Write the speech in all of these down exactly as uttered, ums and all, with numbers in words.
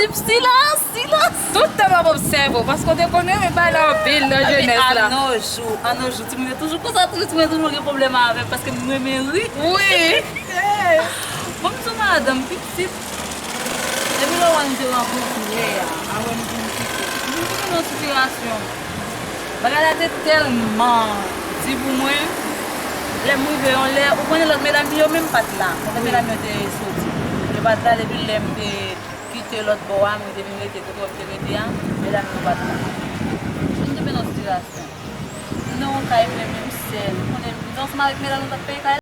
Silans, silans. Tout tan m ap obsève w, paske w te konn renmen pale anpil nan jenès la. Anojou, anojou, timoun yo toujou konsa, toujou timoun yo toujou gen pwoblèm avè m, paske m renmen ri. Wi. Bon, m di w madanm, pitit. Depi lè w wè nou te rankontre a, a wè nou vin kite. Nou vin nan sitiyasyon. Bagay la te tèlman di pou mwen. Lè m rive yon lè, ou konnen lòt medam yo menm pa t la. Lòt medam yo te soti. Yo pa t la depi lè m te kite lòt bò a, mwen te vin rete kote m te rete a, medam yo pa t la. Mwen te nan sitiyasyon. M nan yon kay mwen menm sèl. Ou konnen, m te ansanm avèk medam nan t ap peye kay la.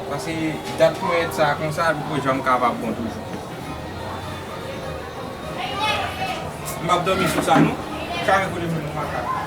Paske dat pou mwen sa konsa, li poko janm ka pa bon toujou. M ap dòmi sou sa, non? Kare kote mwen, non, makak.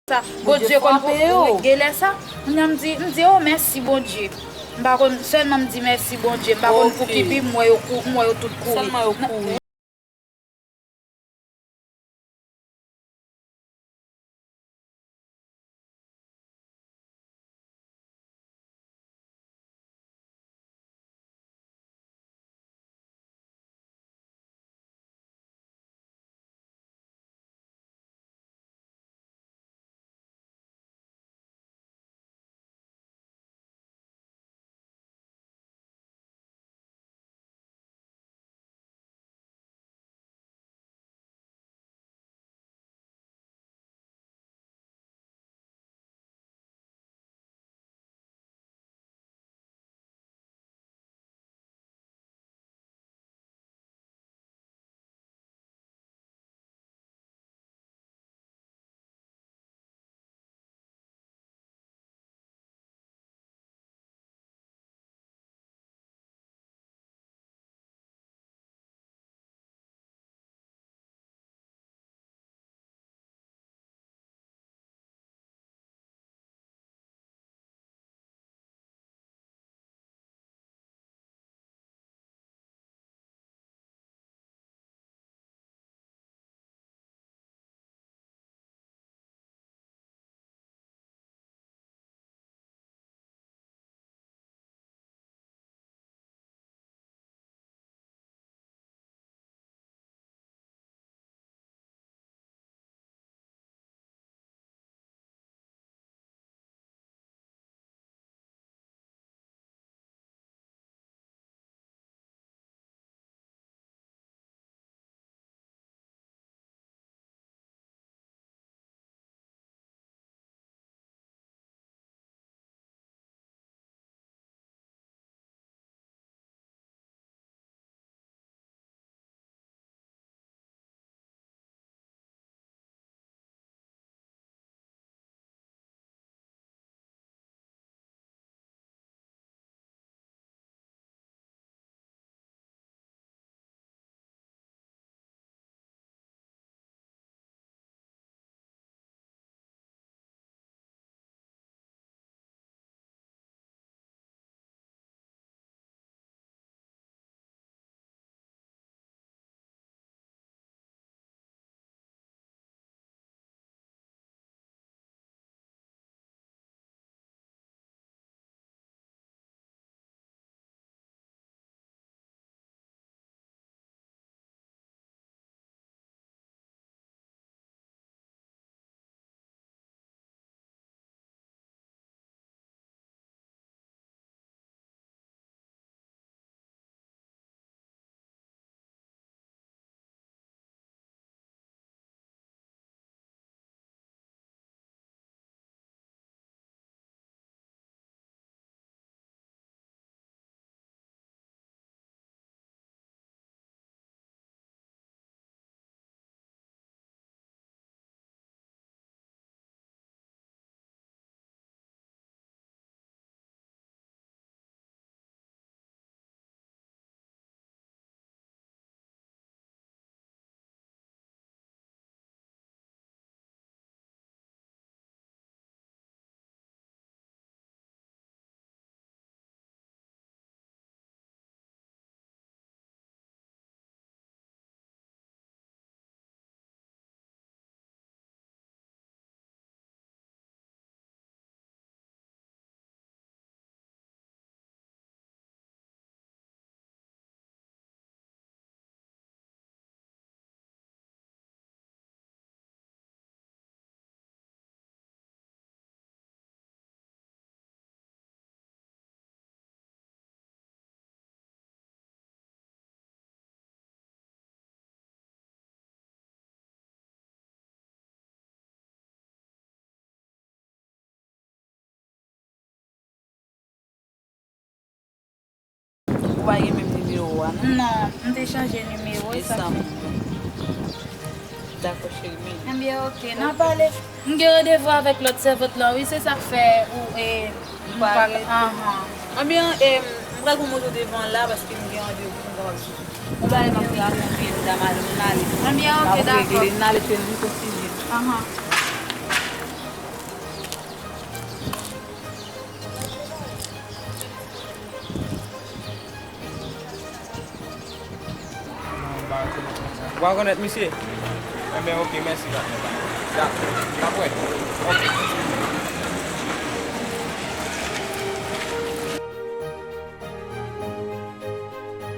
sa. Bondye konn frape pou yo. Genlè sa, kounye a m di, m di, "Oh, mèsi, Bondye." M pa konn, sèlman m di, "Mèsi, Bondye." M pa konn pou ki bi m wè yo kou-, m wè yo tout kouri. Sèlman yo kouri. Ou pa gen menm nimewo a, non? Non, m te chanje nimewo, e sa sa m wè. Dakò, cheri, men. Ebyen, oke, n a pale. M gen randevou avèk lòt sèvant lan, wi, se sa k fè ou, e, m pa, anhan. Ebyen, e, m pral pran moto devan la, paske m gen randevou, m kapab sou. Ou pa renmen m la, konfye m, dam, ale, m ale. Ebyen, oke, dakò. M ale, m ale, fè nou kontinye. Anhan. Ou pa konèt misye? Enben, oke, mèsi, patnè. Dakò, n ap wè.